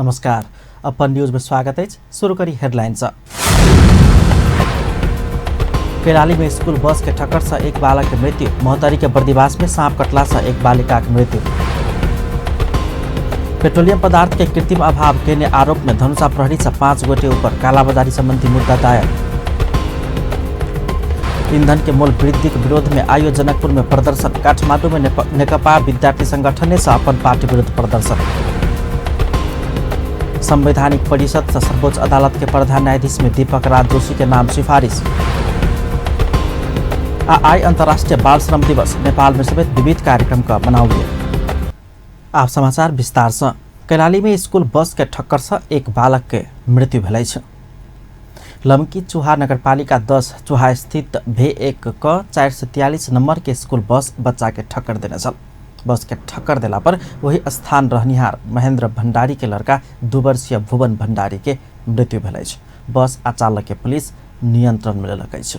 नमस्कार, अपन न्यूज में स्वागत है। शुरू करी हेडलाइन। कैलाली में स्कूल बस के ठक्कर से एक बालक के मृत्यु। महोत्तरी के बर्दिवास में सांप कटला से एक बालिका के मृत्यु। पेट्रोलियम पदार्थ के कृत्रिम अभाव केने आरोप में धनुषा प्रहरी से 5 गोटे ऊपर कालाबाजारी संबंधी मुद्दा दायर। ईंधन के मूल्य वृद्धि के विरोध में आयो जनकपुर में प्रदर्शन। काठमांडू में नेकपा विद्यार्थी संगठन से अपन पार्टी विरुद्ध प्रदर्शन। संवैधानिक परिषद से सर्वोच्च अदालत के प्रधान न्यायाधीश में दीपक राज जोशी के नाम सिफारिश। आ आई अंतर्राष्ट्रीय बाल श्रम दिवस नेपाल में समेत विविध कार्यक्रम का मनाओ गेल। आप समाचार विस्तार से। कैलाली में स्कूल बस के ठक्कर से एक बालक के मृत्यु भेल अछि। लमकी चुहा नगरपालिका 10 चुहा स्थित भे 1 क 443 नंबर के स्कूल बस बच्चा के ठक्कर देने छल। बस के ठक्कर देला पर वही स्थान रहनिहार महेंद्र भंडारी के लड़का 2 वर्षीय भुवन भंडारी के मृत्यु भेल अछि। बस आ चालक के पुलिस नियंत्रण में लेलक अछि।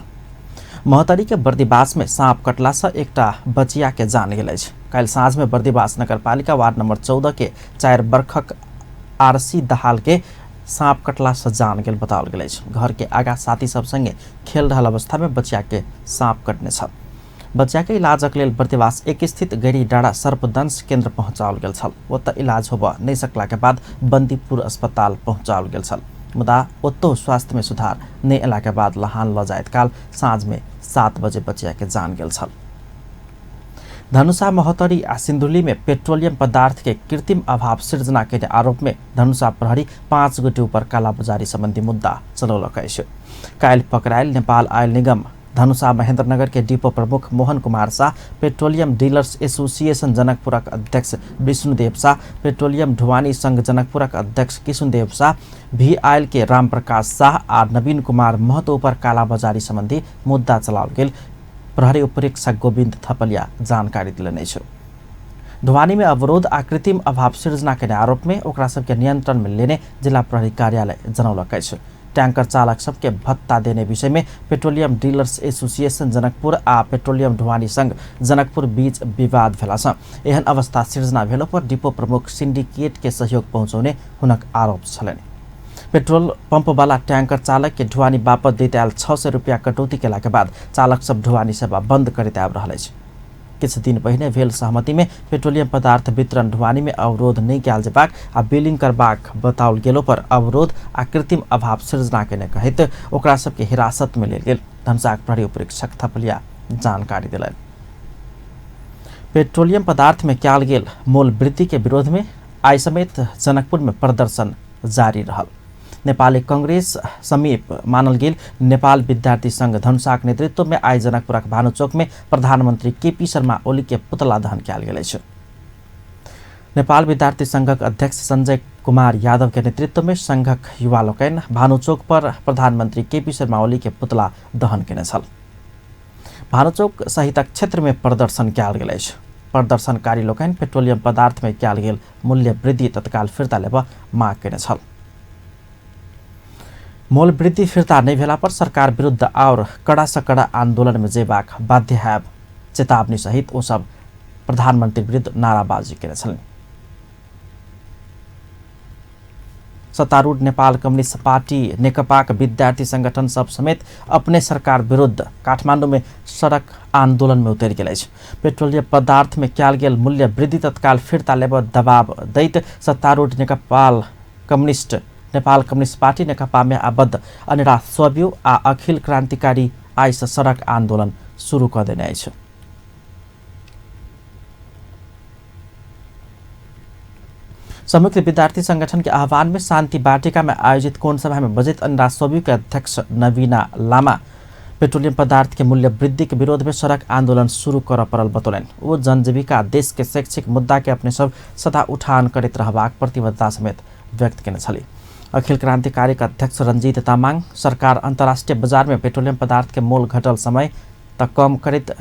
महोत्तरी के बर्दिवास में सांप कटला से एकटा बचिया के जान गेल अछि। काल्हि साँझ में बर्दिवास नगरपालिका वार्ड नंबर 14 के 4 बरखक आरसी दहाल के सांप कटला से जान गेल बताओल गेल अछि। घर के आगा साथी सब संगे खेल रहल अवस्था में बचिया के सांप कटने छल। बच्चा के इलाजक लेल बर्दिवास 1 स्थित गैरी डाँडा सर्पदंश केन्द्र पहुँचाओल गेल छल। ओतऽ इलाज होबऽ नहि सकला के बाद बंदीपुर अस्पताल पहुँचाओल गेल छल, मुदा ओतौ स्वास्थ्य में सुधार नहि अयला के बाद लहान लऽ जाइत काल साँझ में 7 बजे बचिया के जान गेल छल। धनुषा, महोत्तरी आ सिन्धुली में पेट्रोलियम पदार्थ के कृत्रिम अभाव सिर्जना के आरोप में धनुषा प्रहरी 5 गोटे ऊपर कालाबाजारी संबंधी मुद्दा चलौलक अछि। काल्हि पकड़ायल नेपाल आयल निगम धनुषा महेंद्रनगर के डिपो प्रमुख Mohan Kumar Shah, petroleum dealers association जनकपुरक अध्यक्ष विष्णुदेव शाह, पेट्रोलियम ढुवानी संघ जनकपुरक अध्यक्ष किशुनदेव शाह, भी आयल के रामप्रकाश शाह आ नवीन कुमार महतो पर कालाबाजारी संबंधी मुद्दा चलाओल गेल प्रहरी उपरीक्षक गोविन्द थपलिया जानकारी देलनि अछि। ढुवानी में अवरोध आ कृत्रिम अभाव सिर्जना के आरोप में ओकरा सबके नियंत्रण में लेने जिला प्रहरी कार्यालय जनौलक अछि। टैंकर चालक सबके भत्ता देने विषय में पेट्रोलियम डीलर्स एसोसिएशन जनकपुर आ पेट्रोलियम ढुवानी संघ जनकपुर बीच विवाद भेला सँ एहन अवस्था सिर्जना भेलो पर डिपो प्रमुख सिंडिकेट के सहयोग पहुँचौने हुनक आरोप छलनि। पेट्रोल पंप वाला टैंकर चालक के ढुवानी बापत दैत आयल 600 रुपया कटौती केला के बाद चालक सब ढुवानी सेवा बंद करैत आबि रहल अछि। किछु दिन पहिने भेल सहमति में पेट्रोलियम पदार्थ वितरण ढुवानी में अवरोध नहि कयल जेबाक आ बिलिंग करबाक बताओल गेलो पर अवरोध आ कृत्रिम अभाव सिर्जना केने कहैत ओकरा सबके हिरासत में लेल गेल धनुषाक प्रहरी उपरीक्षक थपलिया जानकारी देलनि। पेट्रोलियम पदार्थ में कयल गेल मोल वृद्धि के विरोध में आइ समेत जनकपुर में प्रदर्शन जारी रहल। नेपाली कंग्रेस समीप मानल गेल नेपाल विद्यार्थी संघ धनुषाक नेतृत्व में आइ जनकपुरक भानुचौक में प्रधानमंत्री केपी शर्मा ओली के पुतला दहन कयल गेल अछि। नेपाल विद्यार्थी संघक अध्यक्ष संजय कुमार यादव के नेतृत्व में संघक युवा लोकनि भानुचौक पर प्रधानमंत्री केपी शर्मा ओली के पुतला दहन केने छल। भानुचौक सहितक क्षेत्र में प्रदर्शन कयल गेल अछि। प्रदर्शनकारी लोकनि पेट्रोलियम पदार्थ में कयल गेल मूल्य वृद्धि तत्काल फिर्ता लेबऽ माग केने छल। मोल वृद्धि फिर्ता नहि भेला पर सरकार विरुद्ध और कड़ा से कड़ा आंदोलन में जेबाक बाध्य हैब चेतावनी सहित ओ सब प्रधानमंत्री विरुद्ध नाराबाजी केने छलनि। सत्तारूढ़ नेपाल कम्युनिस्ट पार्टी नेकपाक विद्यार्थी संगठन सब समेत अपने सरकार विरुद्ध काठमांडू में सड़क आंदोलन में उतरि गेल अछि। पेट्रोलियम पदार्थ में कयल गेल मूल्य वृद्धि तत्काल फिर्ता लेबऽ दबाव दैत सत्तारूढ़ नेपाल कम्युनिस्ट पार्टी नेकपा में आबद्ध अनिरा स्वब्यू आ अखिल क्रांतिकारी आइ से सड़क आंदोलन शुरू कऽ देने अछि। संयुक्त विद्यार्थी संगठन के आह्वान में शांति वाटिका में आयोजित कोण सभा में बजैत अनिरा स्वब्यू के अध्यक्ष नवीना लामा पेट्रोलियम पदार्थ के मूल्य वृद्धि के विरोध में सड़क आंदोलन शुरू करऽ पड़ल बतौलनि। ओ जनजीविका देश के शैक्षिक मुद्दा के अपने सब सदा उठान करैत रहबाक प्रतिबद्धता समेत व्यक्त केने छली। अखिल क्रांतिकारी के अध्यक्ष रंजीत तामाङ सरकार अंतर्राष्ट्रीय बाजार में पेट्रोलियम पदार्थ के मोल घटल समय तक कम करैत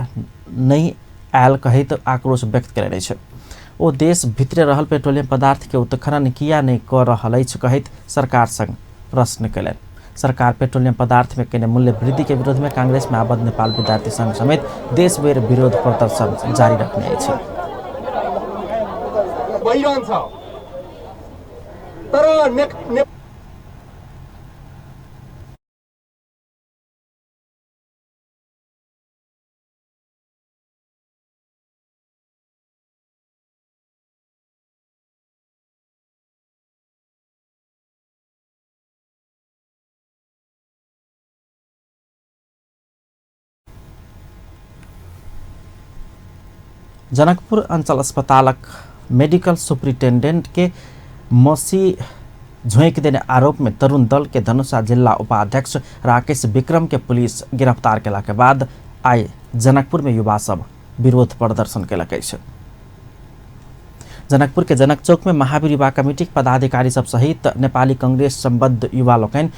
नहि आयल कहैत आक्रोश व्यक्त केने अछि। ओ देश भितरे रहल पेट्रोलियम पदार्थ के उत्खनन किया नहि कऽ रहल अछि कहैत सरकार संग प्रश्न कयलनि। सरकार पेट्रोलियम पदार्थ में केने मूल्य वृद्धि के विरोध में कांग्रेस में आबद्ध नेपाल विद्यार्थी संघ समेत देशभरि विरोध प्रदर्शन जारी रखने अछि। भइरहन्छ। तर जनकपुर अंचल अस्पतालक मेडिकल सुपरिटेंडेंट के मसी झोंक देने आरोप में तरुण दल के धनुषा जिला उपाध्यक्ष राकेश विक्रम के पुलिस गिरफ्तार केला के बाद आइ जनकपुर में युवा सब विरोध प्रदर्शन केलक अछि। जनकपुर के जनक चौक में महावीर युवा कमेटी के पदाधिकारी सब सहित नेपाली कांग्रेस संबद्ध युवा लोकनि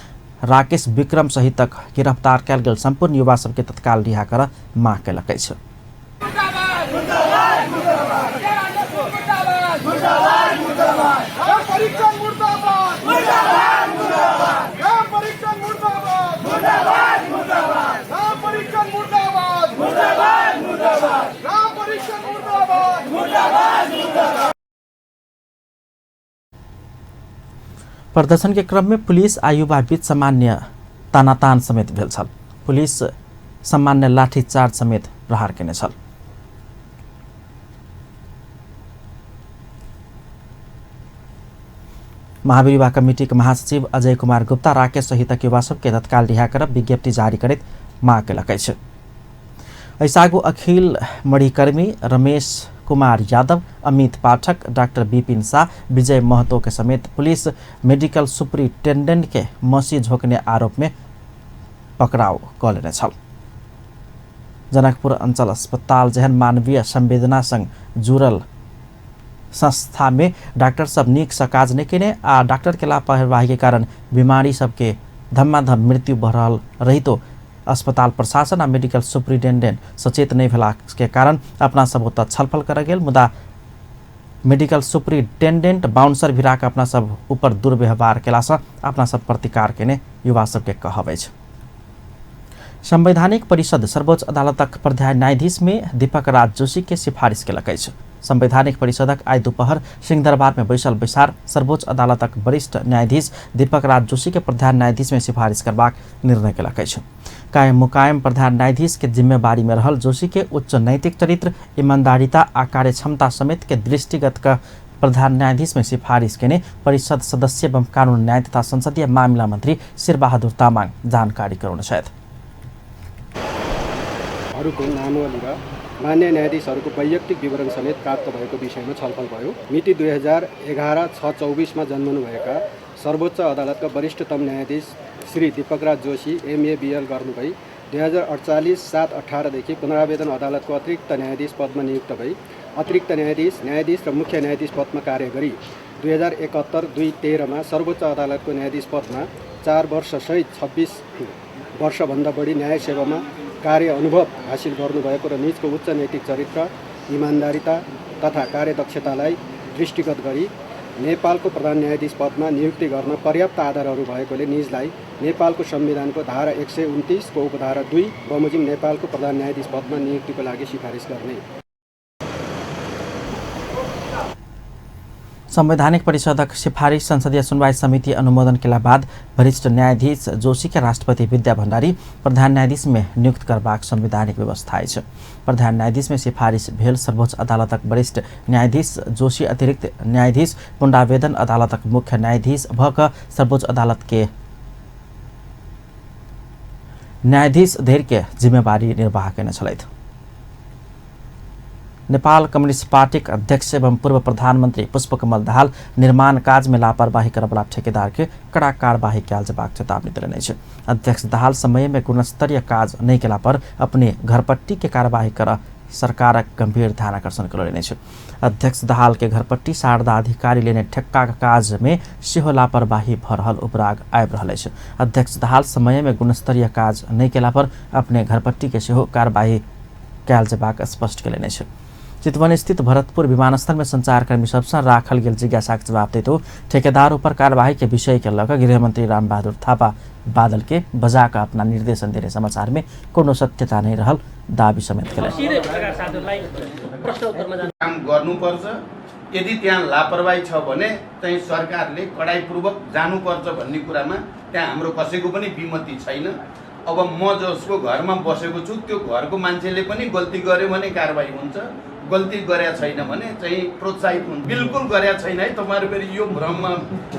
राकेश विक्रम सहितक गिरफ्तार कयल गेल संपूर्ण युवा सबके तत्काल रिहा कर मांग केलक अछि। प्रदर्शन के क्रम में पुलिस आ युवा बीच सामान्य तानातान समेत भेल छल। पुलिस सामान्य लाठीचार्ज समेत प्रहार केने छल। महावीर युवा कमेटी के महासचिव अजय कुमार गुप्ता राकेश सहितक युवा सबके तत्काल रिहा करब विज्ञप्ति जारी करैत मांग केलक अछि। एहिसँ आगू अखिल मणिकर्मी, रमेश कुमार यादव, अमित पाठक, डॉक्टर विपिन शाह, विजय महतो के समेत पुलिस मेडिकल सुपरिटेंडेंट के मसी झोंकने आरोप में पकड़ाव कऽ लेने छल। जनकपुर अंचल अस्पताल जेहन मानवीय संवेदना संग जुड़ल संस्था में डॉक्टर सब नीक से काज नहीं केने आ डॉक्टर के लापरवाही के कारण बीमारी सबके धमाधम मृत्यु भऽ रहल रहितो अस्पताल प्रशासन आ मेडिकल सुपरिटेंडेंट सचेत नहीं भेला के कारण अपना सब ओतऽ छलफल करऽ गेल, मुदा मेडिकल सुपरिटेंडेंट बाउंसर भिड़ा के अपना सब ऊपर दुर्व्यवहार केलासँ अपना सब प्रतिकार केने युवा सबके कहब अछि। संवैधानिक परिषद सर्वोच्च अदालतक प्रधान न्यायाधीश में दीपक राज जोशी के सिफारिश केलक अछि। संवैधानिक परिषदक आइ दोपहर सिंहदरबार में बैसल बैसार सर्वोच्च अदालतक वरिष्ठ न्यायाधीश दीपक राज जोशी के प्रधान न्यायाधीश में सिफारिश करबाक निर्णय केलक अछि। कायम मुकायम प्रधान न्यायाधीश के जिम्मेवारी में रहल जोशी के उच्च नैतिक चरित्र, ईमानदारिता आ कार्यक्षमता समेत के दृष्टिगत क प्रधान न्यायाधीश में सिफारिश केने परिषद सदस्य एवं कानून न्याय तथा संसदीय मामिला मंत्री शेरबहादुर तामाङ जानकारी गराउन छथि। नामावली र मान्य न्यायाधीशहरूको वैयक्तिक विवरण समेत प्राप्त भएको विषयमा छलफल भयो। मिति 2011-6/24 मा जन्मनुभएका सर्वोच्च अदालतका वरिष्ठतम न्यायाधीश श्री दीपकराज जोशी एमएबीएल गर्नुभई 2048-7/18 देखि पुनरावेदन अदालतको अतिरिक्त न्यायाधीश पदमा नियुक्त भई अतिरिक्त न्यायाधीश, न्यायाधीश र मुख्य न्यायाधीश पदमा कार्य गरी 2071-2/13 मा सर्वोच्च अदालतको न्यायाधीश पदमा 4 वर्षसहित 26 वर्षभन्दा बढी न्याय सेवामा कार्य अनुभव हासिल गर्नुभएको र निजको उच्च नैतिक चरित्र, इमान्दारिता तथा कार्यदक्षतालाई दृष्टिगत गरी नेपालको प्रधान न्यायाधीश पदमा नियुक्ति गर्न पर्याप्त आधारहरू भएकोले निजलाई नेपालको संविधानको धारा 129 को उपधारा 2 बमोजिम नेपालको प्रधान न्यायाधीश पदमा नियुक्तिको लागि सिफारिस गर्ने। संवैधानिक परिषदक सिफारिस संसदीय सुनवाई समिति अनुमोदन केला बाद वरिष्ठ न्यायाधीश जोशी के राष्ट्रपति विद्या भण्डारी प्रधान न्यायाधीश में नियुक्त करबाक संवैधानिक व्यवस्था अछि। प्रधान न्यायाधीश में सिफारिस भेल सर्वोच्च अदालतक वरिष्ठ न्यायाधीश जोशी अतिरिक्त न्यायाधीश पुनरावेदन अदालतक मुख्य न्यायाधीश भ क सर्वोच्च अदालत के न्यायाधीश धरि के जिम्मेवारी निर्वाह केने छलथि। नेपाल कम्युनिस्ट पार्टीक अध्यक्ष एवं पूर्व प्रधानमन्त्री पुष्पकमल दाहाल निर्माण काज में लापरवाही करबला ठेकेदार के कड़ा कार्यवाही कयल जेबाक चेतावनी देलनि अछि। अध्यक्ष दाहाल समय में गुणस्तरीय काज नहि केला पर अपने घरपट्टी के कार्यवाही कर सरकारक गंभीर ध्यान आकर्षण करौलनि अछि। अध्यक्ष दाहाल के घरपट्टी शारदा अधिकारी लेने ठेक्काक काज में सेहो लापरवाही भऽ रहल उपराग आबि रहल अछि। अध्यक्ष दाहाल समय में गुणस्तरीय काज नहि केला पर अपने घरपट्टी के सेहो कार्यवाही कयल जेबाक स्पष्ट केलनि अछि। चितवन स्थित भरतपुर विमानस्थल में संचारकर्मी सबसँ राखल गेल जिज्ञासाक जवाब दैत ठेकेदार ऊपर कार्यवाही के विषय के लऽ कऽ गृहमंत्री रामबहादुर थापा बादल के बजा कऽ अपना निर्देशन देने समाचार में कोनो सत्यता नहीं रहल दावी समेत केलनि। काम गर्नुपर्छ यदि त्यहाँ लापरवाही छ भने चाहिँ सरकारले कडाइपूर्वक जानुपर्छ भन्ने कुरामा त्यहाँ हाम्रो कसैको पनि विमति छैन। अब म जसको घरमा बसेको छु त्यो घरको मान्छेले पनि गल्ती गर्यो भने कारबाही हुन्छ, गल्ती गरेको छैन भने चाहिँ प्रोत्साहित हुन्छ। बिल्कुल गरेको छैन है। तपाईँहरू फेरि यो भ्रममा,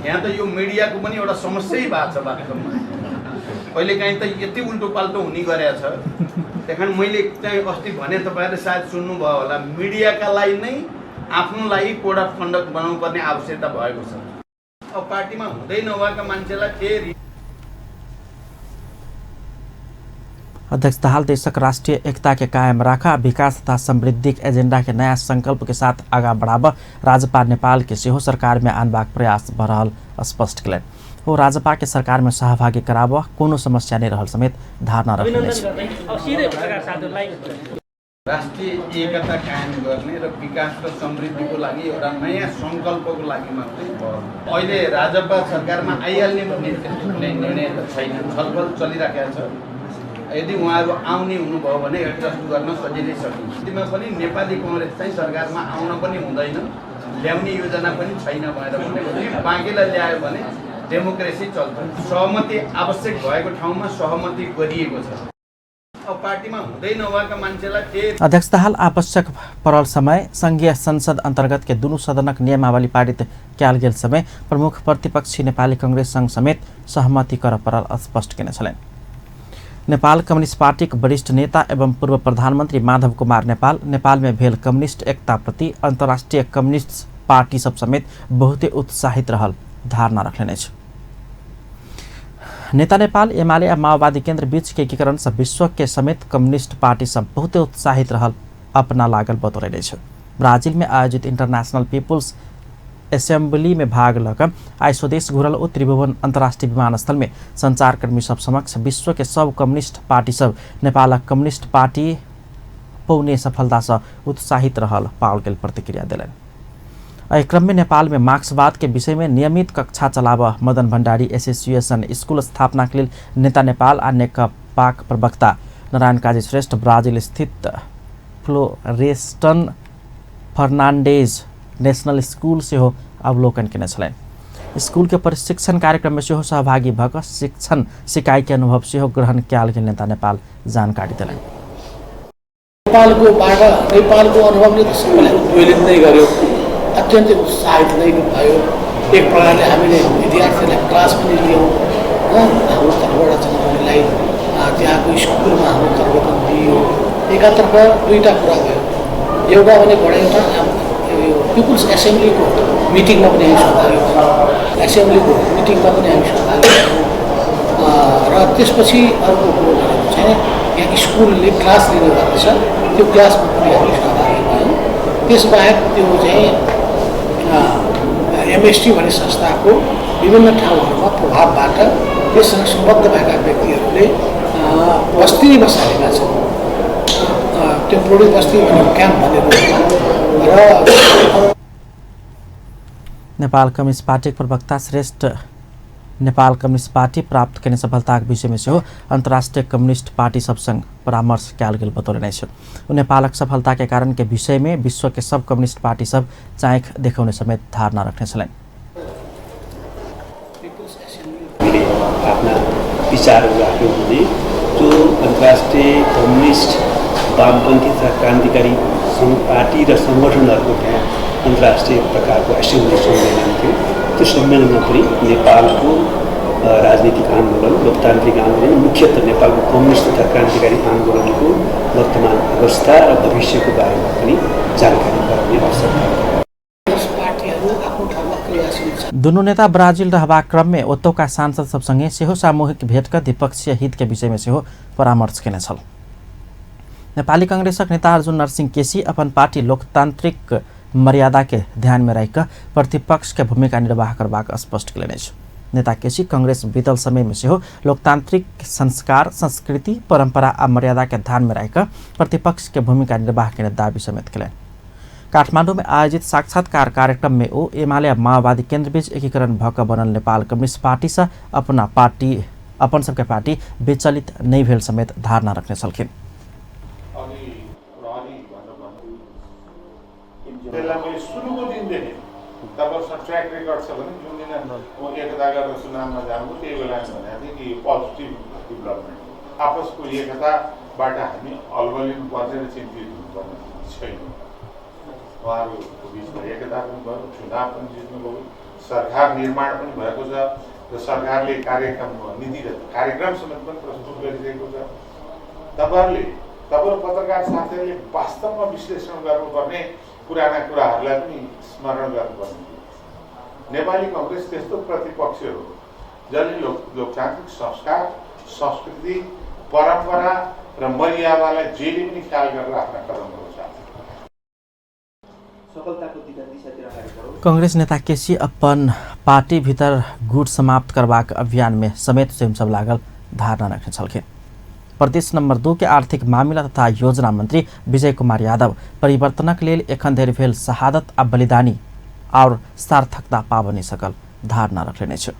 यहाँ त यो मिडियाको पनि एउटा समस्यै भएको छ वास्तवमा। कहिलेकाहीँ त यति उल्टो पाल्टो हुने गरेको छ। त्यही कारण मैले चाहिँ अस्ति भने, तपाईँहरूले सायद सुन्नुभयो होला, मिडियाका लागि नै आफ्नो लागि कोड अफ कन्डक्ट बनाउनु पर्ने आवश्यकता भएको छ। अब पार्टीमा हुँदै नभएका मान्छेलाई फेरि अध्यक्ष दाहाल देशक राष्ट्रिय एकता के कायम राखा, विकास तथा समृद्धि के एजेंडा के नया संकल्प के साथ आगा बढ़ाब राजपा नेपाल के सेहो सरकार में आनबाक प्रयास भ रहल स्पष्ट कयलनि। ओ राजपा के सरकार में सहभागी कराब कोनो समस्या नहीं रहल समेत धारणा रखने। राष्ट्रिय एकता कायम गर्ने र विकास र समृद्धिको लागि एउटा नयाँ सङ्कल्पको लागि मात्रै भयो। अहिले राजपा सरकारमा आइहाल्ने भन्ने त्यस्तो कुनै निर्णय त छैन, छलफल चलिराखेको छ। यदि उहाँहरू आउने हुनुभयो भने एडजस्ट गर्न सजिलै सकिन्छ। त्यसमा पनि नेपाली कङ्ग्रेस चाहिँ सरकारमा आउन पनि हुँदैन, ल्याउने योजना पनि छैन भनेर भनेको थिएँ। बाँकीलाई ल्यायो भने डेमोक्रेसी चल्छ। सहमति आवश्यक भएको ठाउँमा सहमति गरिएको छ। अब पार्टीमा हुँदै नभएका मान्छेलाई फेरि अध्यक्ष दाहाल आवश्यक परल समय संघीय संसद अंतर्गत के दुनू सदनक नियमावली पारित कयल गेल समय प्रमुख प्रतिपक्षी नेपाली कांग्रेस संघ समेत सहमति कर परल स्पष्ट केने छलनि। नेपाल कम्युनिस्ट पार्टीक वरिष्ठ नेता एवं पूर्व प्रधानमन्त्री माधव कुमार नेपाल नेपाल में भेल कम्युनिस्ट एकता प्रति अंतर्राष्ट्रीय कम्युनिस्ट पार्टी सब समेत बहुते उत्साहित रहल धारणा रखलनि अछि। नेता नेपाल एमाले आ माओवादी केन्द्र बीच के एकीकरण से विश्व के समेत कम्युनिस्ट पार्टी सब बहुते उत्साहित रहल अपना लागल बतौलनि अछि। ब्राजील में आयोजित इंटरनेशनल पीपुल्स असेंबली में भाग लऽ आइ स्वदेश घुरल ओ त्रिभुवन अंतर्राष्ट्रीय विमानस्थल में संचारकर्मी सब समक्ष विश्व के सब कम्युनिस्ट पार्टी सब नेपालक कम्युनिस्ट पार्टी पौने सफलता से उत्साहित रहल पाओल गेल प्रतिक्रिया देलनि। एहि क्रम में नेपाल में मार्क्सवाद के विषय में नियमित कक्षा चलाब मदन भण्डारी एसोसिएशन स्कूल स्थापना के लेल नेता नेपाल आ नेकपाक प्रवक्ता नारायण काजी श्रेष्ठ ब्राजील स्थित फ्लोरेस्टन फर्नांडेज नेशनल स्कूल सेहो अवलोकन केने छलनि। स्कूल के प्रशिक्षण कार्यक्रम में सेहो सहभागी भऽ कऽ शिक्षण सिकाई के अनुभव सेहो ग्रहण कयल गेल नेता नेपाल जानकारी देलनि। नेपालको अनुभवले त सबैलाई उद्वेलित नै गर्यो, अत्यन्तै उत्साहित नै भयो। एक प्रकारले हामीले विद्यार्थीहरूलाई क्लास पनि लियौँ, हाम्रो तर्फबाट चाहिँ उनीहरूलाई त्यहाँको स्कुलमा हाम्रो तर्फबाट दिइयो। एकातर्फ दुईवटा कुरा भयो, एउटा भने एउटा यो पिपुल्स एसेम्ब्लीको मिटिङमा पनि हामी सहभागी भयौँ, एसेम्ब्लीको मिटिङमा पनि हामी सहभागी भयौँ। र त्यसपछि अर्को कुरो भनेको चाहिँ यहाँ स्कुलले क्लास लिने गर्दछ, त्यो क्लासमा पनि हामी सहभागी भयौँ। त्यसबाहेक त्यो चाहिँ एमएसटी भन्ने संस्थाको विभिन्न ठाउँहरूमा प्रभावबाट त्यससँग सम्बद्ध भएका व्यक्तिहरूले बस्ती नै बसालेका छन्। टेम्पोररी बस्ती भनेको क्याम्प भन्ने रूपमा। र नेपाल कम्युनिस्ट पार्टीक प्रवक्ता श्रेष्ठ नेपाल कम्युनिस्ट पार्टी प्राप्त केने सफलताक विषयमे सेहो अंतर्राष्ट्रीय कम्युनिस्ट पार्टी सबसँग परामर्श कयल गेल बतौलनि अछि। ओ नेपालक सफलता के कारण के विषय में विश्व के सब कम्युनिस्ट पार्टी सब चाँख देखौने समेत धारणा रखने छलनि। आफ्ना विचारहरू राख्यौँ भने त्यो अन्तर्राष्ट्रिय कम्युनिस्ट वामपन्थी तथा क्रान्तिकारी पार्टी र सङ्गठनहरूको त्यहाँ अन्तर्राष्ट्रिय प्रकारको एसेम्ब्ली सम्मेलन थियो। त्यो सम्मेलनमा पनि नेपालको राजनीतिक आन्दोलन, लोकतान्त्रिक आन्दोलन, मुख्यतः नेपालको कम्युनिस्ट तथा क्रान्तिकारी आन्दोलनको वर्तमान अवस्था र भविष्यको बारेमा पनि जानकारी गराउने अवसर प्राप्त। दुनू नेता ब्राजील रहबाक क्रम में ओतौका सांसद सब संगे सेहो सामूहिक भेट क द्विपक्षीय हित के विषय में सेहो परामर्श केने छल। नेपाली कांग्रेसक नेता अर्जुन नरसिंह केसी अपन पार्टी लोकतांत्रिक मर्यादा के ध्यान में राखि कऽ प्रतिपक्ष के भूमिका निर्वाह करबाक स्पष्ट केलनि अछि। नेता केसी कांग्रेस बीतल समय में सेहो लोकतांत्रिक संस्कार, संस्कृति, परंपरा आ मर्यादा के ध्यान में राखि कऽ प्रतिपक्ष के भूमिका निर्वाह केने दावी समेत केलनि। काठमाडौँ में आयोजित साक्षात्कार कार्यक्रम में ओ एमाले आ माओवादी केन्द्र बीच एकीकरण भऽ कऽ बनल नेपाल कम्युनिस्ट पार्टी से अपन सबके पार्टी विचलित नहि भेल समेत धारणा रखने छलखिन। त्यसलाई मैले सुरुको दिनदेखि ट्र्याक रेकर्ड छ भने जुन दिन म एकता गरेर चुनावमा जानुभयो त्यही बेला भनेको थिएँ कि यो पोजिटिभ डेभलपमेन्ट, आपसको एकताबाट हामी अल्मलिनुपर्ने र चिन्तित हुनुपर्ने छैन। उहाँहरूको बिचमा एकता पनि भयो, चुनाव पनि जित्नुभयो, सरकार निर्माण पनि भएको छ र सरकारले कार्यक्रम नीतिगत कार्यक्रम समेत पनि प्रस्तुत गरिसकेको छ। तपाईँहरू पत्रकार साथीहरूले वास्तवमा विश्लेषण गर्नुपर्ने पुराना कुराहरूलाई पनि स्मरण गर्नुपर्ने थियो। नेपाली कङ्ग्रेस त्यस्तो प्रतिपक्ष हो जसले लोकतान्त्रिक संस्कार, संस्कृति, परम्परा र मर्यादालाई जहिले पनि ख्याल गरेर आफ्ना कदमहरू उठाएको। कांग्रेस नेता केसी अपन पार्टी भीतर गुट समाप्त करबाक अभियान में समेत स्वयं सब लागल धारणा रखने छलखिन। प्रदेश नंबर 2 के आर्थिक मामिला तथा योजना मंत्री विजय कुमार यादव परिवर्तनक लेल एखन धरि भेल शहादत आ बलिदानी और सार्थकता पाबि नहि सकल धारणा रखने अछि।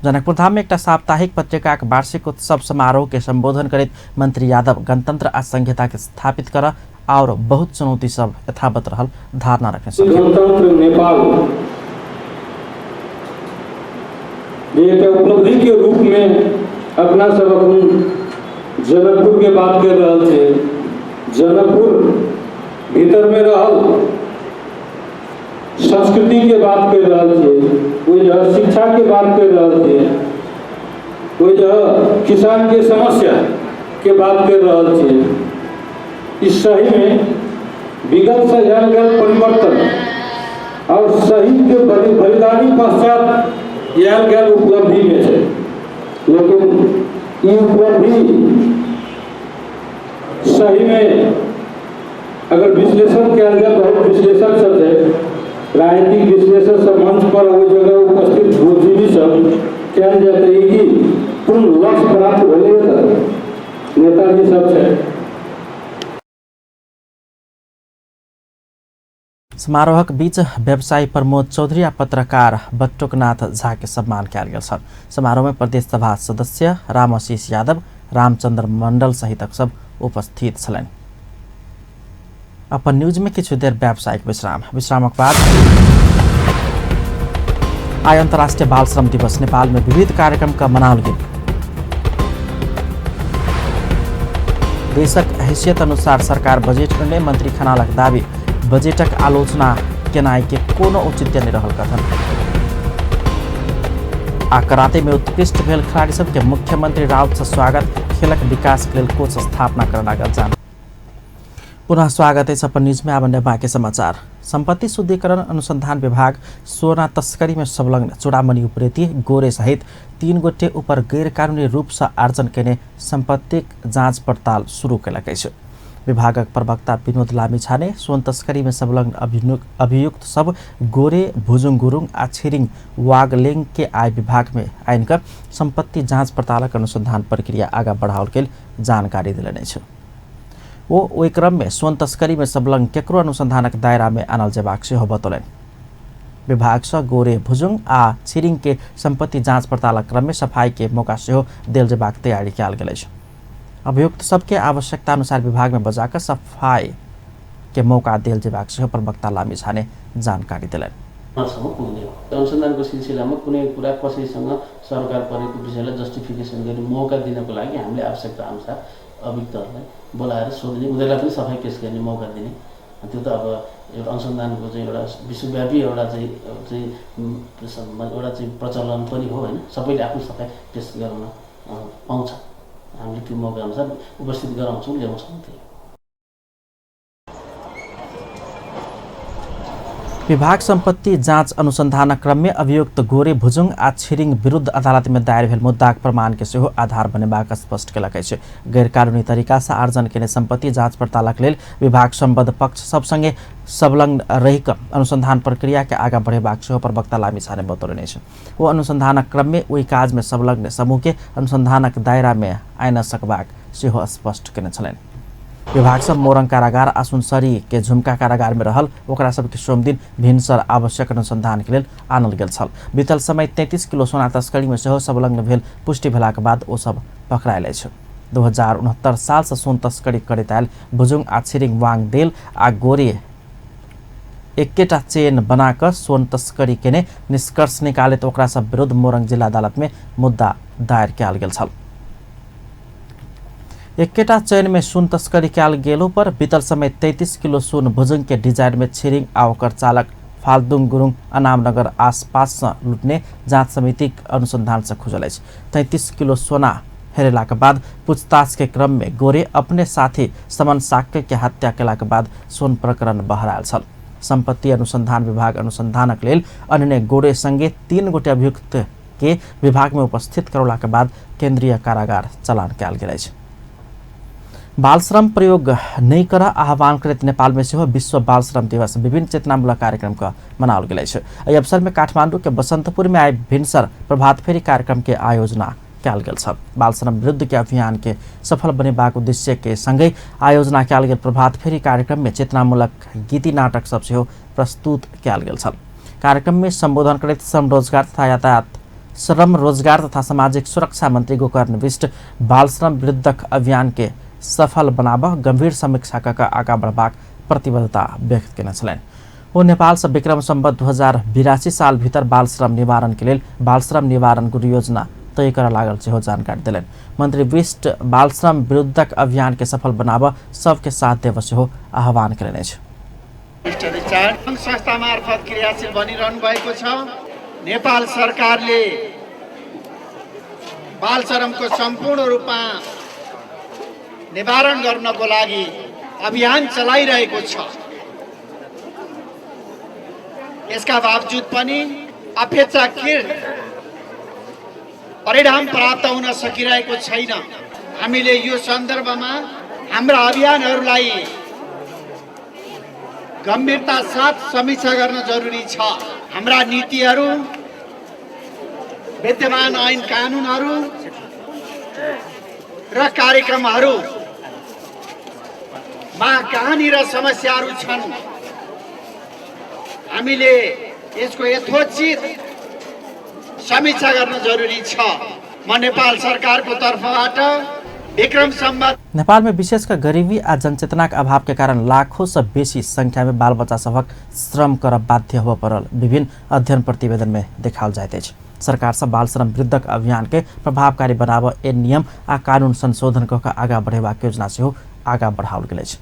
जनकपुर धाम में एक साप्ताहिक पत्रिका के वार्षिक उत्सव समारोह के संबोधन करैत मंत्री यादव गणतंत्र आ संहिता के स्थापित कर और बहुत चुनौती सब यथावत रहल धारणा रखने छलखिन। गणतंत्र नेपाल एक उपलब्धि के रूप में अपना सब अखन जनकपुर के बात कर रहल छे। जनकपुर भीतर में रहल संस्कृति के बात कर रहल छे, ओहि जगह शिक्षा के बात कर रहल छे, ओहि जगह किसान के समस्या के बात कर रहल छे। इस सही में विगत से आयल गेल परिवर्तन और शहीद के बलिदानी पश्चात आयल गेल उपलब्धि में है, लेकिन ये उपलब्धि सही में अगर विश्लेषण किया जाए, बहुत विश्लेषक सब है, राजनीतिक विश्लेषक सब मंच पर ओहि जगह उपस्थित बुद्धिजीवी सब कहल जाता है कि पूर्ण लक्ष्य प्राप्त भेलै तऽ नेताजी सब है। समारोहक बीच व्यवसायी प्रमोद चौधरी आ पत्रकार बटुकनाथ झा के सम्मान कयल गेल छल। समारोह में प्रदेश सभा सदस्य रामआशीष यादव, रामचंद्र मंडल सहितक सब उपस्थित छलनि। अपन न्यूज में किछु देर व्यावसायिक विश्राम, विश्रामक बाद आइ अंतर्राष्ट्रीय बाल श्रम दिवस नेपाल में विविध कार्यक्रम का मनाओल गेल। देशक हैसियत अनुसार सरकार बजट निर्णय, मंत्री खनालक दावी, बजटक आलोचना केनाइ के कोनो औचित्य नहि रहल कथन। आ कराते में उत्कृष्ट भेल खिलाड़ी सबके मुख्यमंत्री राउत से स्वागत, खेलक विकास के लेल कोच स्थापना करऽ लागल जान। पुनः स्वागत है अपन न्यूज में। आब बाँकी समाचार। संपत्ति शुद्धिकरण अनुसंधान विभाग सोना तस्करी में संलग्न चूड़ामणि उप्रेती गोरे सहित 3 गोटे ऊपर गैरकानूनी रूप से आर्जन केने संपत्तिक जांच पड़ताल शुरू केलक अछि। विभागक प्रवक्ता विनोद लामिछाने सोन तस्करी में संलग्न अभियुक्त सब गोरे, भुजुङ गुरुङ आ छिरिङ वागलेङ के आय विभाग में आनि कऽ संपत्ति जांच पड़तालक अनुसंधान प्रक्रिया आगाँ बढ़ाओल गेल जानकारी देलनि अछि। ओ ओहि क्रम में सोन तस्करी में संलग्न केकरो अनुसंधानक दायरा में आनल जेबाक सेहो बतौलनि। विभाग सँ गोरे, भुजुङ आ छिरिङ के संपत्ति जांच पड़तालक क्रम में सफाई के मौका सेहो देल जेबाक तैयारी कयल गेल अछि। अभियुक्त सबके आवश्यकता अनुसार विभाग में बजाकर सफाई के मौका देल जेबाक सेहो प्रवक्ता लामिछाने जानकारी देलनि। पुग्ने हो। अनुसन्धानको सिलसिलामा कुनै कुरा कसैसँग सरकार परेको विषयलाई जस्टिफिकेसन गर्ने मौका दिनको लागि हामीले आवश्यकता अनुसार अभियुक्तहरूलाई बोलाएर सोध्ने, उनीहरूलाई पनि सफाई पेस गर्ने मौका दिने, त्यो त अब एउटा अनुसन्धानको चाहिँ एउटा विश्वव्यापी एउटा चाहिँ एउटा चाहिँ प्रचलन पनि हो होइन। सबैले आफ्नो सफाई पेस गराउन पाउँछ, हामीले त्यो मौका अनुसार उपस्थित गराउँछौँ, ल्याउँछौँ। त्यही विभाग संपत्ति जांच अनुसंधानक क्रम में अभियुक्त गोरे, भुजुङ आ छिरिङ विरुद्ध अदालत में दायर भेल मुद्दाक प्रमाण के सेहो आधार बनेबाक स्पष्ट केलक अछि। गैरकानूनी तरीका से आर्जन केने संपत्ति जांच पड़तालक लेल विभाग सम्बद्ध पक्ष सब संगे संलग्न रहि कऽ अनुसंधान प्रक्रिया के आगाँ बढ़ेबाक सेहो प्रवक्ता लामिछाने बतौलनि अछि। ओ अनुसंधानक क्रम में ओहि काज में संलग्न समूह के अनुसंधानक दायरा में आनि सकबाक सेहो स्पष्ट केने छलनि। विभाग सब मोरङ कारागार आ सुनसरी के झुमका कारागार में रहल ओकरा सबके सोमदिन भिनसर आवश्यक अनुसंधान के लेल आनल गेल छल। बीतल समय 33 किलो सोना तस्करी में सेहो संलग्न भेल पुष्टि भेलाक बाद ओ सब पकड़ायल अछि। 2069 साल से सोन तस्करी करैत आयल भुजुङ आ छिरिङ वाङ देल आ गोरे एकेटा चेन बना कऽ सोन तस्करी केने निष्कर्ष निकालैत ओकरा सब विरुद्ध मोरंग जिल्ला अदालत में मुद्दा दायर कयल गेल छल। एकेटा चैन में सुन तस्करी कयल गेलो पर बीतल समय 33 किलो सुन भुजुङ के डिजाइन में छिरिङ आ ओकर चालक फाल्दुङ गुरुङ अनामनगर आसपास से लुटने जाँच समितिक अनुसंधान से खुजल अछि। 33 किलो सोना हेरेला के बाद पूछताछ के क्रम में गोरे अपने साथी समन साक्य के हत्या केला के बाद सोन प्रकरण बहरायल छल। संपत्ति अनुसंधान विभाग अनुसंधानक लेल अन्य गोरे संगे 3 गोटे अभियुक्त के विभाग में उपस्थित करौला के बाद केंद्रीय कारागार चलान कयल गेल अछि। बाल श्रम प्रयोग नहि कर आह्वान करैत नेपाल में सेहो विश्व बाल श्रम दिवस विभिन्न चेतनामूलक कार्यक्रम का मनाओल गेल अछि। एहि अवसर में काठमांडू के बसंतपुर में आइ भिनसर प्रभात फेरी कार्यक्रम के आयोजना कयल गेल छल। बाल श्रम विरुद्ध के अभियान के सफल बनेबाक उद्देश्य के संगहि आयोजना कयल गेल प्रभात फेरी कार्यक्रम में चेतनामूलक गीति नाटक सब सेहो प्रस्तुत कयल गेल छल। कार्यक्रम में संबोधन करैत श्रम रोजगार तथा यातायात श्रम रोजगार तथा सामाजिक सुरक्षा मंत्री गोकर्ण विष्ट बाल श्रम विरुद्धक अभियान के सफल बनाब गंभीर समीक्षा कऽ आगाँ बढ़बाक प्रतिबद्धता व्यक्त केने छलनि। ओ नेपाल से विक्रम सम्वत 2082 साल भीतर बाल श्रम निवारण के लेल बाल श्रम निवारण गुरु योजना तय करऽ लागल सेहो जानकारी देलनि। मंत्री विष्ट बाल श्रम विरुद्धक अभियान के सफल बनाब सबके साथ देब सेहो आह्वान केलनि अछि। संस्था मार्फत क्रियाशील बनिरहनु भएको छ। नेपाल सरकारले बाल श्रमको सम्पूर्ण रूपमा निवारण गर्नको लागि अभियान चलाइरहेको छ। यसका बावजुद पनि अपेक्षाकृत परिणाम प्राप्त हुन सकिरहेको छैन। हामीले यो सन्दर्भमा हाम्रा अभियानहरूलाई गम्भीरता साथ समीक्षा गर्न जरुरी छ। हाम्रा नीतिहरू, विद्यमान ऐन कानुनहरू र कार्यक्रमहरू मा कहाँनिर समस्याहरू छन्, हामीले यसको यथोचित समीक्षा गर्न जरुरी छ। म नेपाल सरकारको तर्फबाट विक्रम सम्वत नेपाल में विशेष कर गरीबी आ जनचेतनाक अभाव के कारण लाखों से बेसी संख्या में बाल बच्चा सभक श्रम कर बाध्य होबय पड़ल विभिन्न अध्ययन प्रतिवेदन में देखाओल जाइत अछि। सरकार से बाल श्रम विरुद्धक अभियान के प्रभावकारी बनाब ए नियम आ कानून संशोधन कऽ आगाँ बढ़ेबाक योजना सेहो आगाँ बढ़ाओल गेल अछि।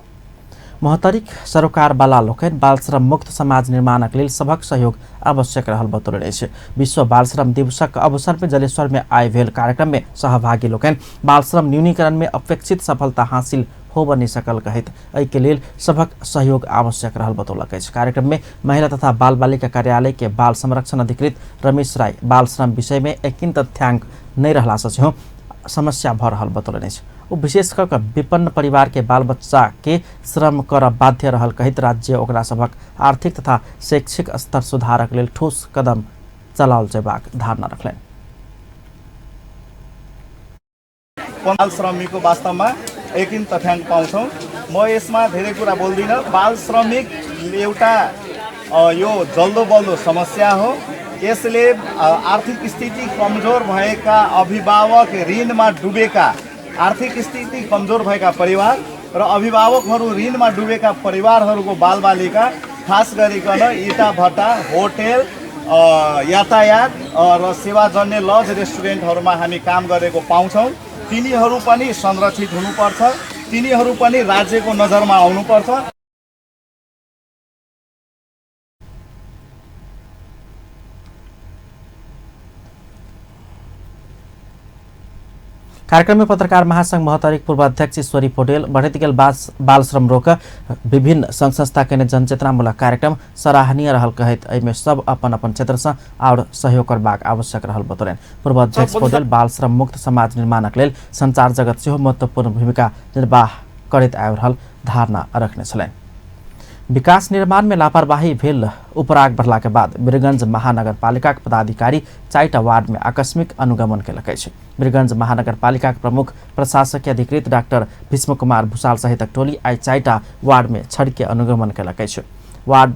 महोत्तरीक सरोकारवाला लोकनि बाल श्रम मुक्त समाज निर्माणक लेल सभक सहयोग आवश्यक रहल बतौलनि अछि। विश्व बाल श्रम दिवसक अवसर में जलेश्वर में आइ भेल कार्यक्रम में सहभागी लोकनि बाल श्रम न्यूनीकरण में अपेक्षित सफलता हासिल होब नहि सकल कहैत एहिके लेल सभक सहयोग आवश्यक रहल बतौलक अछि। कार्यक्रम में महिला तथा बाल बालिका कार्यालय के बाल संरक्षण अधिकृत रमेश राय बाल श्रम विषय में एकिन तथ्यांक नहि रहला से सेहो समस्या भऽ रहल बतौलनि अछि। ओ विशेष कऽ विपन्न परिवार के बाल बच्चा के श्रम कर बाध्य रहल कहैत राज्य ओकरा सभक आर्थिक तथा शैक्षिक स्तर सुधारक लेल ठोस कदम चलाओल जेबाक धारणा रखलनि। बाल श्रमिकको वास्तवमा एकिन तथ्याङ्क पाउँछौँ। म यसमा धेरै कुरा बोल्दिनँ। बाल श्रमिक एउटा यो जल्दो बल्दो समस्या हो। यसले आर्थिक स्थिति कमजोर भएका अभिभावक ऋणमा डुबेका, आर्थिक स्थिति कमजोर भएका परिवार र अभिभावकहरू ऋणमा डुबेका परिवारहरूको बालबालिका खास गरिकन इँटा भट्टा, होटेल, यातायात र सेवाजन्य लज रेस्टुरेन्टहरूमा हामी काम गरेको पाउँछौँ। तिनीहरू पनि संरक्षित हुनुपर्छ, तिनीहरू पनि राज्यको नजरमा आउनुपर्छ। कार्यक्रम में पत्रकार महासंघ महोत्तरीक पूर्व अध्यक्ष ईश्वरी पौडेल बढ़ैत गेल बाल श्रम रोक विभिन्न संघ संस्था केने जनचेतनामूलक कार्यक्रम सराहनीय रहल कहैत एहिमे सब अपन अपन क्षेत्र से और सहयोग करबाक आवश्यक रहल बतौलनि। पूर्व अध्यक्ष पौडेल बाल श्रम मुक्त समाज निर्माणक लेल संचार जगत सेहो महत्वपूर्ण भूमिका निर्वाह करैत आबि रहल धारणा रखने छलनि। विकास निर्माण में लापरवाही भेल उपराग बढ़ला के बाद वीरगंज महानगरपालिकाक पदाधिकारी 4टा वार्ड में आकस्मिक अनुगमन केलक अछि। वीरगंज महानगरपालिकाक प्रमुख प्रशासकीय अधिकृत डाक्टर भीष्म कुमार भूषाल सहितक टोली आइ 4टा वार्ड में छड़के अनुगमन केलक अछि। वार्ड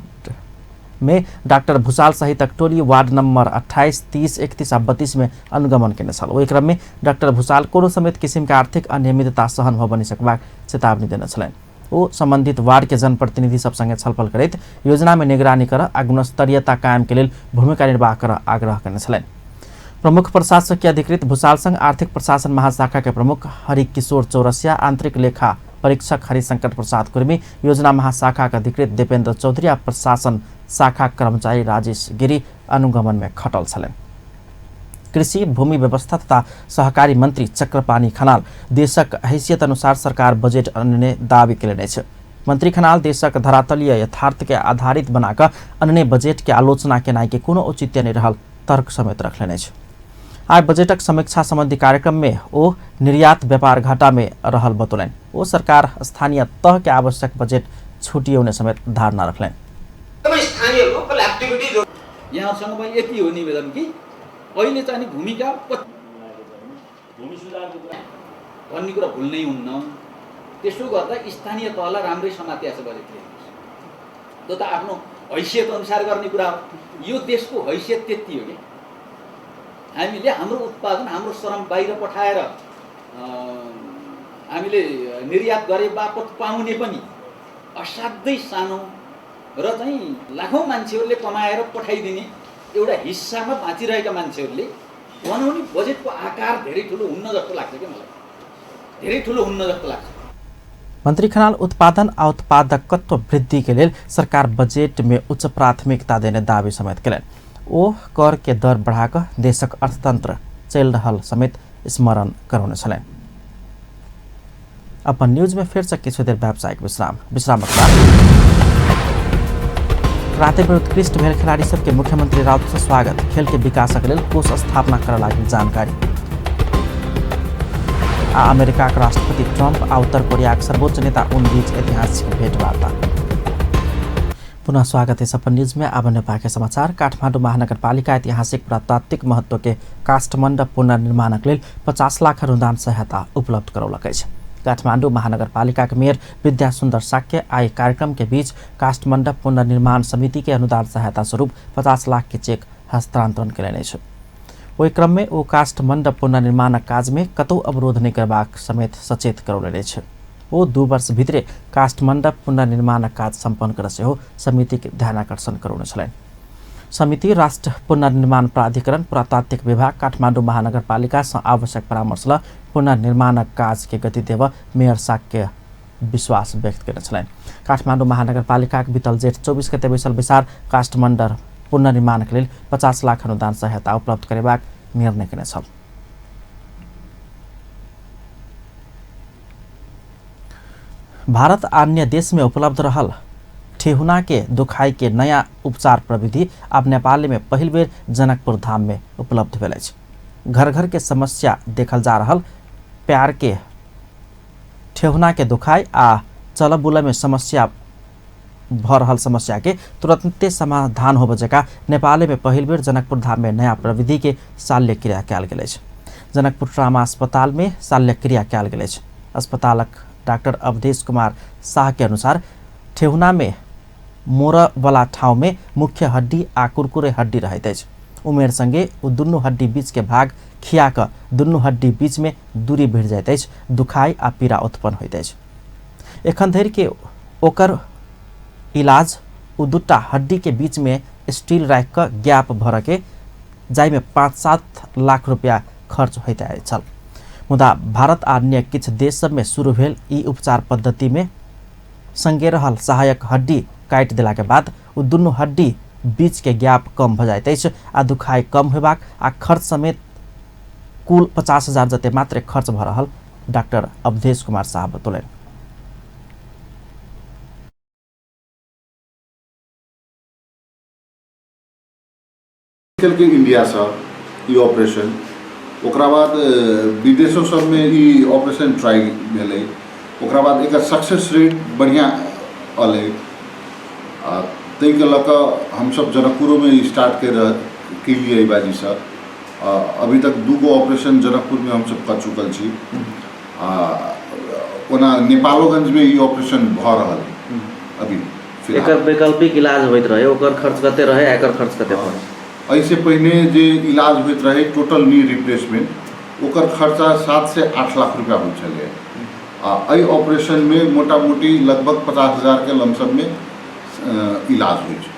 में डाक्टर भूषाल सहितक टोली वार्ड नंबर 28, 30, 31 आ 32 में अनुगमन केने छल। ओहि क्रम में डाक्टर भूषाल कोनो समेत किसिम के आर्थिक अनियमितता सहन होबय नहि सकबाक चेतावनी देने छलनि। ओ संबंधित वार्ड के जनप्रतिनिधि सब संगे छलफल करैत योजना में निगरानी कर आ गुणस्तरीयता कायम के लेल भूमिका निर्वाह कर आग्रह करने छलनि। प्रमुख प्रशासकीय अधिकृत भूषाल संघ आर्थिक प्रशासन महाशाखा के प्रमुख हरिकिशोर चौरसिया, आंतरिक लेखा परीक्षक हरिशंकर प्रसाद कुर्मी, योजना महाशाखा के अधिकृत दीपेंद्र चौधरी आ प्रशासन शाखा कर्मचारी राजेश गिरी अनुगमन में खटल छलनि। कृषि भूमि व्यवस्था तथा सहकारी मंत्री चक्रपाणी खनाल देशक हैसियत अनुसार सरकार बजेट अनने दावी केलनि अछि। मंत्री खनाल देशक धरातलीय यथार्थ के आधारित बनाकऽ अनने बजेट के आलोचना केनाइ के कोनो औचित्य नहि रहल तर्क समेत रखलनि अछि। आइ बजेटक समीक्षा संबंधी कार्यक्रम में ओ निर्यात व्यापार घाटा में रहल बतौलनि। ओ सरकार स्थानीय तह के आवश्यक बजेट छुटियौने समेत धारणा रखलनि। स्थानीय लोकल एक्टिभिटीज यहाँसँग मैले यति हो निवेदन कि अहिले चाहिँ भूमिका भूमि सुधारको कुरा भन्ने कुरा भुल्नै हुन्न। त्यसो गर्दा स्थानीय तहलाई राम्रै समातिया छ बजेटले। त्यो त आफ्नो हैसियत अनुसार गर्ने कुरा हो। यो देशको हैसियत त्यति हो कि हामीले हाम्रो उत्पादन हाम्रो श्रम बाहिर पठाएर हामीले निर्यात गरे बापत पाउने पनि असाध्यै सानो र चाहिँ लाखौँ मान्छेहरूले कमाएर पठाइदिने एउटा हिस्सामा बाँचिरहेका मान्छेहरूले बनाउने बजेटको आकार धेरै ठुलो हुन्न जस्तो लाग्छ कि मलाई, धेरै ठुलो हुन्न जस्तो लाग्छ। मंत्री खनाल उत्पादन आ उत्पादकत्व वृद्धि के लेल सरकार बजेट में उच्च प्राथमिकता देने दावी समेत केलनि। ओ कर के दर बढ़ाकऽ देशक अर्थतंत्र चलि रहल समेत स्मरण करौने छलनि। अपन न्यूज में फेर से किछु देर व्यावसायिक विश्राम। विश्रामक बाद क्रांतिमे उत्कृष्ट भेल खिलाड़ी सबके मुख्यमंत्री राउत से स्वागत, खेल के विकासक लेल कोष स्थापना करऽ लागल जानकारी। आ अमेरिकाक राष्ट्रपति ट्रंप आ उत्तर कोरियाक सर्वोच्च नेता उन बीच ऐतिहासिक भेंटवार्ता। पुनः स्वागत है अपन न्यूज में। अब नेपाल के समाचार। काठमाडौँ महानगरपालिका ऐतिहासिक पुरातात्विक महत्व के काष्ठमण्डप पुनर्निर्माणक लेल 50 लाख अनुदान सहायता उपलब्ध करौलक अछि। काठमाडौँ महानगरपालिका के मेयर विद्या सुन्दर शाक्य आइ कार्यक्रम के बीच काष्ठमण्डप पुनर्निर्माण समिति के अनुदान सहायता स्वरूप 50 लाख के चेक हस्तांतरण केलनि अछि। ओहि क्रम में ओ काष्ठमण्डप पुनर्निर्माणक काज में कतौ अवरोध नहि करबाक समेत सचेत करौलनि अछि। ओ 2 वर्ष भितरे काष्ठमण्डप पुनर्निर्माणक काज सम्पन्न कर सेहो समिति के ध्यानाकर्षण करौने छलनि। समिति राष्ट्र पुनर्निर्माण प्राधिकरण पुरातात्विक विभाग काठमाडौँ महानगरपालिका सँ आवश्यक परामर्श ल पुनर्निर्माणक काज के गति देब मेयर शाक्य विश्वास व्यक्त केने छलनि। काठमाडौँ महानगरपालिकाक बीतल जेठ 24 गते बैसल बैसार काष्ठमण्डप पुनर्निर्माणक लेल 50 लाख अनुदान सहायता उपलब्ध करेबाक निर्णय केने छल। भारत अन्य देश में उपलब्ध रहल ठेहुना के दुखाई के नया उपचार प्रविधि अब नेपाल में पहिल बेर जनकपुर धाम में उपलब्ध भेल अछि। घर घर के समस्या देखल जा रहल प्यार के ठेहुना के दुखाई आ चल बुल में समस्या भ रहल समस्या के तुरंते समाधान होबे जका नेपाल में पहिल बेर जनकपुर धाम में नया प्रविधि के शल्यक्रिया कयल गेल अछि। जनकपुर ट्रामा अस्पताल में शल्यक्रिया कयल गेल अछि। अस्पतालक डाक्टर अवधेश कुमार शाह के अनुसार ठेहुना में मोड़ वाला ठाउँ में मुख्य हड्डी आ कुरकुरे हड्डी रहैत अछि। उमेर संगे ओ दुनू हड्डी बीच के भाग खिया कऽ दुनू हड्डी बीच में दूरी बढ़ि जाइत अछि, दुखाई आ पीड़ा उत्पन्न होइत अछि। एखन धरि के ओकर इलाज ओ दूटा हड्डी के बीच में स्टील राखि कऽ गैप भरऽ के जाहिमे 5-7 लाख रुपया खर्च होइत आयल छल। मुदा भारत आ अन्य किछु देश सब में शुरू भेल ई उपचार पद्धति में संगे रहल सहायक हड्डी काटि देला के बाद ओ दुनू हड्डी बीच के गैप कम भ जाइत अछि आ दुखाई कम होयबाक आ खर्च समेत कुल 50,000 जते मात्रे खर्च भ रहल डाक्टर अवधेश कुमार शाह बतौलनि। केलकै इंडियासँ ई ऑपरेशन, ओकरा बाद विदेशो सबमे ई ऑपरेशन ट्राई भेलै, ओकरा बाद एकर सक्सेस रेट बढ़िआँ एलै आ ताहिके लऽ कऽ हमसब जनकपुरोमे स्टार्ट केलियै एहि बाजीसँ। अभी तक 2 गो ऑपरेशन जनकपुरमे हमसब कऽ चुकल छी आ ओना नेपालोगंजमे ई ऑपरेशन भऽ रहल अभी। एकर वैकल्पिक इलाज होइत रहे, ओकर खर्च कते रहे, एकर खर्च कते पड़े? एहिसँ पहिने जे इलाज होइत रहे टोटल नी रिप्लेसमेंट, ओकर खर्चा 7 से 8 लाख रुपया होइत छलै। आ एहि ऑपरेशनमे मोटा मोटी लगभग 50,000 के लमसममे इलाज होइ छै।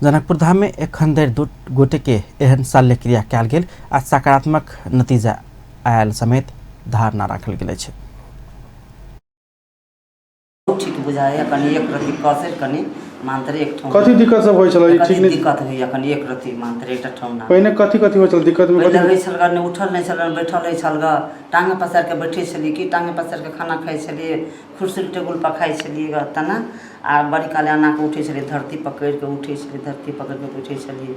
जनकपुर धाम में एखन धरि 2 गोटे के एहन शल्यक्रिया कयल गेल आ सकारात्मक नतीजा आयल समेत धारणा राखल गेल अछि। ठीक बुझाइए कनि एक रत्ती कसरि कनि मात्र एक ठाम। कथी दिक्कत सब होइ छलै? कथी ठीक नहि दिक्कत होइए कनि एक रत्ती मात्र एकटा ठौना। पहिने कथी कथी होइ छल दिक्कत में? पहिले कथी होइ छल नहि उठल नहि छल, बैठल होइ छल ग, टाँग पसारि कऽ बैठै छलियै कि टाँग पसारि कऽ खाना खाइ छलियै, कुर्सी टेबुल पर खाइ छलियै ग तेना। आ बड़ी काल एना कऽ उठै छलियै, धरती पकड़ि कऽ उठै छलियै, धरती पकड़ि कऽ बैठै छलियै।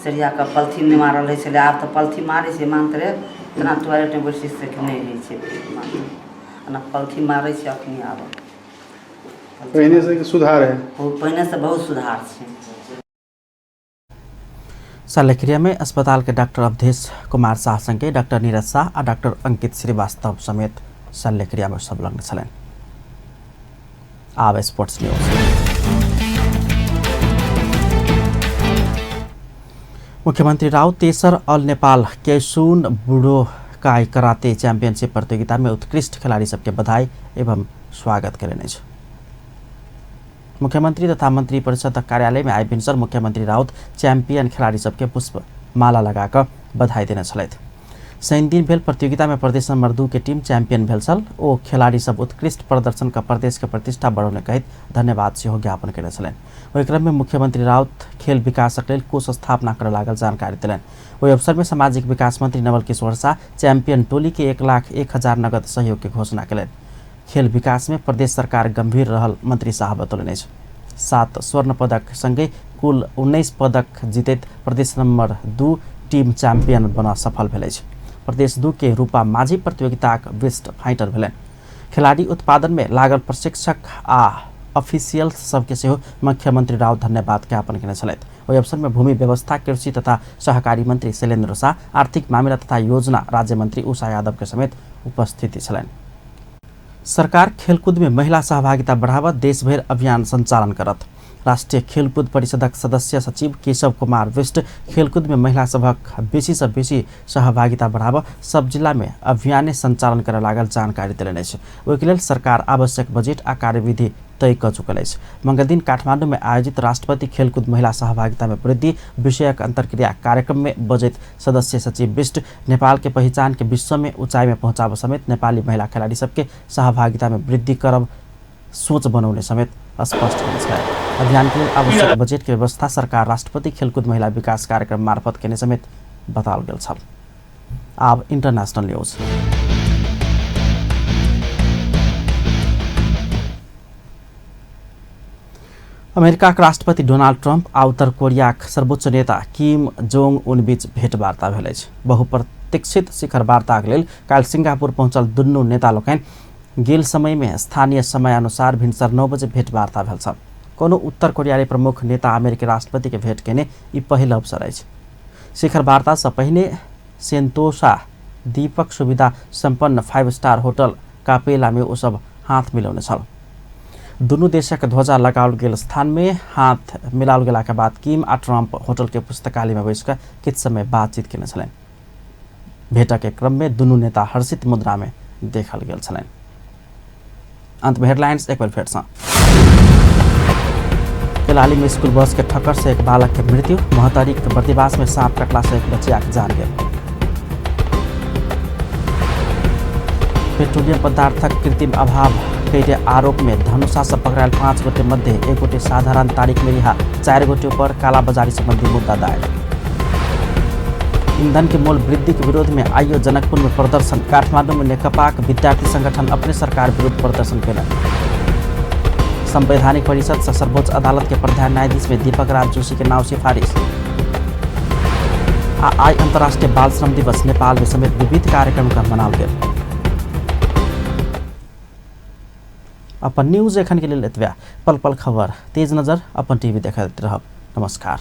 सरिया कऽ पलथी नहि मारल होइ छलै, आब तऽ पलथी मारै छै मात्रे तेना टॉयलेटमे बैसै से नहि होइ छै मात्र। एना पलथी मारै छै अखनी आब। पहिने से सुधार है? पहिने से बहुत सुधार छै। शल्यक्रिया में अस्पताल के डॉक्टर अवधेश कुमार शाह संगे डॉक्टर नीरज शाह आ डॉक्टर अंकित श्रीवास्तव समेत शल्यक्रिया में संलग्न छलनि। आब स्पोर्ट्स न्यूज। मुख्यमंत्री राउत तेसर ऑल नेपाल कैसून बुडोकाई कराते चैंपियनशिप प्रतियोगिता में उत्कृष्ट खिलाड़ी सबके बधाई एवं स्वागत कयलनि अछि। मुख्यमंत्री तथा मंत्री परिषद कार्यालय में आइ भिनसर मुख्यमंत्री राउत चैंपियन खिलाड़ी सबके पुष्प माला लगाकर बधाई देने छलथि। शनि दिन भेल प्रतियोगिता में प्रदेश नंबर 2 के टीम चैंपियन भेल छल। ओ खिलाड़ी सब उत्कृष्ट प्रदर्शन क प्रदेश के प्रतिष्ठा बढ़ौने कहैत धन्यवाद सेहो ज्ञापन कयने छलनि। ओहि क्रम में मुख्यमंत्री राउत खेल विकासक लेल कोष स्थापना करय लागल जानकारी देलनि। ओहि अवसर में सामाजिक विकास मंत्री नवल किशोर शाह चैंपियन टोली के 1,01,000 नगद सहयोग के घोषणा कयलनि। खेल विकास में प्रदेश सरकार गंभीर रहल मंत्री शाह बतौलनि अछि। 7 स्वर्ण पदक संगे कुल 19 पदक जीतैत प्रदेश नंबर 2 टीम चैंपियन बना सफल भेल अछि। प्रदेश 2 के रूपा माझी प्रतियोगिताक बेस्ट फाइटर भेलनि। खिलाड़ी उत्पादन में लागल प्रशिक्षक आ ऑफिशियल सबके सेहो मुख्यमंत्री राउत धन्यवाद ज्ञापन कयने छलथि। ओहि अवसर में भूमि व्यवस्था, कृषि तथा सहकारी मंत्री शैलेन्द्र शाह, आर्थिक मामिला तथा योजना राज्य मंत्री उषा यादव के समेत उपस्थिति छलनि। सरकार खेलकूद में महिला सहभागिता बढ़ावा देशभरि अभियान संचालन करत। राष्ट्रीय खेलकूद परिषदक सदस्य सचिव केशव कुमार विष्ट खेलकूद में महिला सभक बेसी से बेसी सहभागिता बढ़ावा सब जिला में अभियान संचालन करय लागल जानकारी देलनि अछि। ओहिके लेल सरकार आवश्यक बजट आ कार्यविधि तय कऽ चुकल अछि। मंगलदिन काठमांडू में आयोजित राष्ट्रपति खेलकूद महिला सहभागिता में वृद्धि विषयक अंतर्क्रिया कार्यक्रम में बजैत सदस्य सचिव विष्ट नेपाल के पहिचान के विश्व में ऊंचाई में पहुंचाबऽ समेत नेपाली महिला खिलाड़ी सबके सहभागिता में वृद्धि करब सोच बनौने समेत स्पष्ट केने छलनि। अभियान के लेल आवश्यक बजट के व्यवस्था सरकार राष्ट्रपति खेलकूद महिला विकास कार्यक्रम मार्फत केने समेत बताओल गेल छल। आब इंटरनेशनल न्यूज। अमेरिकाक राष्ट्रपति डोनाल्ड ट्रंप आ उत्तर कोरियाक सर्वोच्च नेता किम जोंग उन बीच भेंटवार्ता भेल अछि। बहुप्रतीक्षित शिखर वार्ताक लेल काल्हि सिंगापुर पहुंचल दुनू नेता लोकनि गेल समय में स्थानीय समय अनुसार भिनसर 9 बजे भेंटवार्ता भेल छल। कोनो उत्तर कोरियाली प्रमुख नेता अमेरिकी राष्ट्रपति के भेंट केने ई पहिल अवसर अछि। शिखर वार्ता से पहिने सेंतोसा दीपक सुविधा संपन्न 5 स्टार होटल कापेला में ओ सब हाथ मिलौने छल। दुनू देशक ध्वजा लगाओल गेल स्थान में हाथ मिलाओल गेला के बाद किम आ ट्रंप होटल के पुस्तकालय में बैस कऽ किछु समय बातचीत केने छलनि। भेंटक के क्रम में दुनू नेता हर्षित मुद्रा में देखल गेल छलनि। अंत में हेडलाइंस एक बार फेर सँ। कैलाली में स्कूल बस के ठक्कर से एक बालक के मृत्यु, महोत्तरी के बर्दिवास में सांप कटला से एक बच्चिया के जान गेल। पेट्रोलियम पदार्थक कृत्रिम अभाव के आरोप में धनुषा से पकड़ायल 5 गोटे मध्य 1 गोटे साधारण तारीख में रिहा, 4 गोटे पर कालाबाजारी संबंधी मुद्दा दायर। ईंधन के मोल वृद्धि के विरोध में आइयो जनकपुर में प्रदर्शन, काठमांडू में नेकपाक विद्यार्थी संगठन अपने सरकार विरुद्ध प्रदर्शन कयलक। संवैधानिक परिषद से सर्वोच्च अदालत के प्रधान न्यायाधीश में दीपक राज जोशी के नाम सिफारिश। आ आइ अंतर्राष्ट्रीय बाल श्रम दिवस नेपाल में समेत विविध कार्यक्रम का मनाओल गेल। अपन न्यूज एखन के लेल एतबे। पल पल खबर तेज नजर अपन टीवी देखैत रहब। नमस्कार।